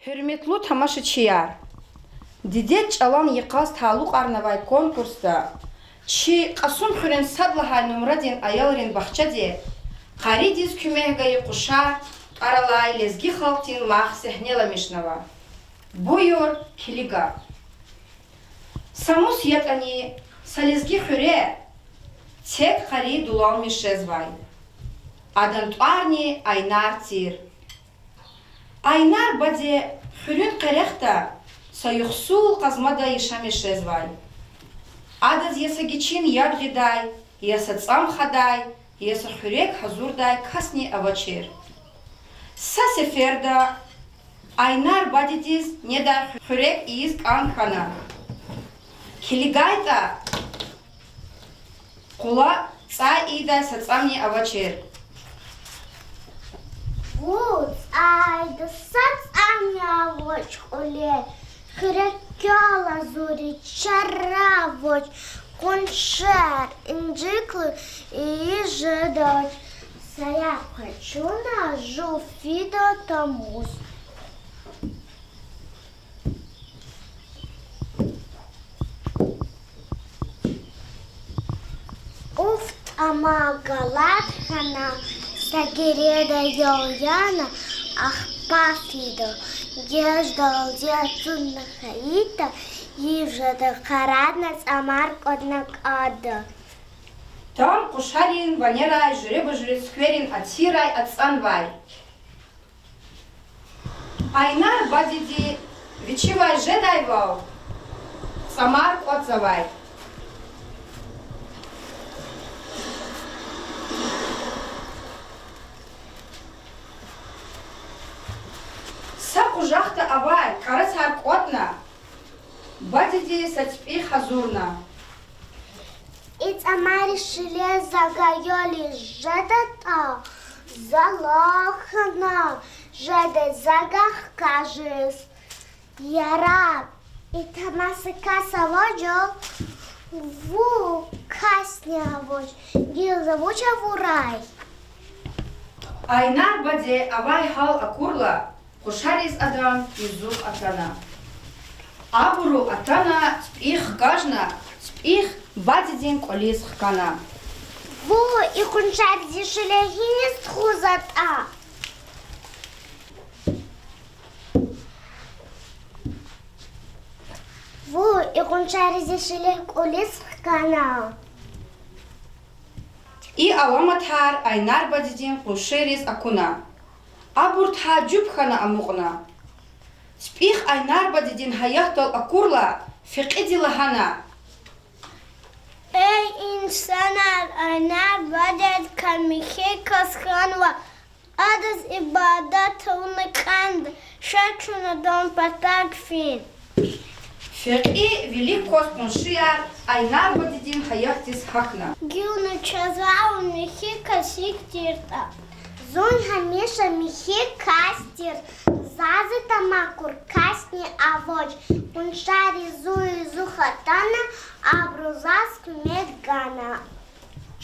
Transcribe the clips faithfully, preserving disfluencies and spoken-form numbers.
Гьуьрметлу тамашачияр! Дидед чӀалан йикъаз талукьарнавай конкурсда чи Кьасумхуьруьн сад лагьай нумрадин аялрин бахчади къаридиз куьмек гайи къушар тӀвар алай лезги халкьдин мах сегьнеламишнава. Буюр, килига. Са мус ятӀани, са лезги хуьре тек къари дулалмиш жезвай. Адан тӀварни Айнар тир. Айнар баде хуьруьн къерехда са юхсул къазмада яшамиш жезвай. Адаз я са гичин яд гъидай, я са цӀам хадай, я са хуьрек гьазурдай касни авачир. Са сеферда Айнар бадедиз недай хуьрек ийиз кӀан хьана. КилигайтӀа, къула цӀай ийидай са цӀамни авачир. Ву цӀайда са цӀамни авач кьуле, хуьрек квел гьазуриз чара авач, къуншер инжикла ийиз жедач, саягъ къачуна жув фида тамуз. Уф, тӀама галат хьана, са герада ял яна, ахпа фида, геждалди ацукьна хьайитӀа, йиф жеда, къарагъна цӀамар кӀватӀна кӀанда. Там къушарин ванерай жуьреба-жуьре цуькверин ацирай ацӀанвай. Айнар бадеди вичивай жедайвал цӀамар кӀватӀзавай. Са къужахда авай кӀарацар кӀватӀна, бадеди са ципӀих гьазурна. И цӀамариз шиле за гайила жедатӀа, залал хьана жеда за гахкажиз. Яраб, и тама са кас авачир, ву касни авач, гила за вуч авурай? Айнар баде авай гьал акурла, къушариз адан юзук атана. Абуру атана ципӀих хкажна, ципӀих бадедин кӀвализ хкана. Ву, и къуншар зи шиле гьиниз тухузватӀа? Ву, и къуншар зи шиле кӀвализ хкана. И аламатар Айнар бадедин къуншийриз акуна. Абур тажуб хьана амукьна. ЦипӀих Айнар бадедин гьаятдал акурла, фекьиди лагьана: Эй инсанар, Айнар бадедикай михьи кас хьанва, адаз ибадат авуна кӀанда, ша чун адан патав фин. Фекьи вилик кваз къуншияр Айнар бадедин гьаятдиз гьахьна. Гила чаз ава михьи кас гьикӀ тиртӀа. Зун гьамиша михьи кас тир, за зи тама акур касни авач, къуншари зун юзух атана, абуру заз куьмек гана.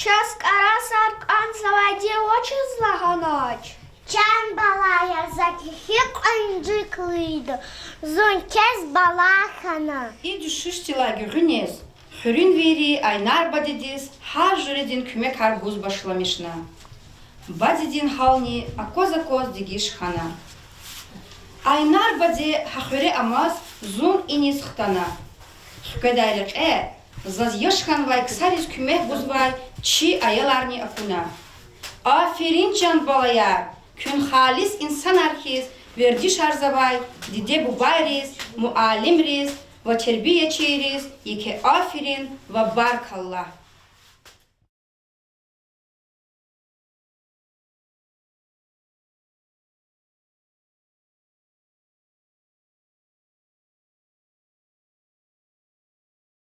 Чаз кӀарасар кӀанзавайди вучиз лагьанач? Чан балаяр, за кхьихь кьве инжикла ийида, зун квез бала хьана. И дуьшуьшдилай гуьгъуьниз хуьруьнвийри Айнар бадедиз гьар жуьредин куьмекар гуз башламишна. Бадедин гьални акваз-акваз дегиш хьана. Айнар баде гьа хуьре амаз зун иниз хтана. Хкведай рекье заз яш хьанвай ксариз куьмек гузвай чи аяларни акуна. Аферин, чан балаяр, куьн халис инсанар хьиз вердишарзавай диде-бубайриз, муаллимриз ва тербиячийриз еке аферин ва баркалла.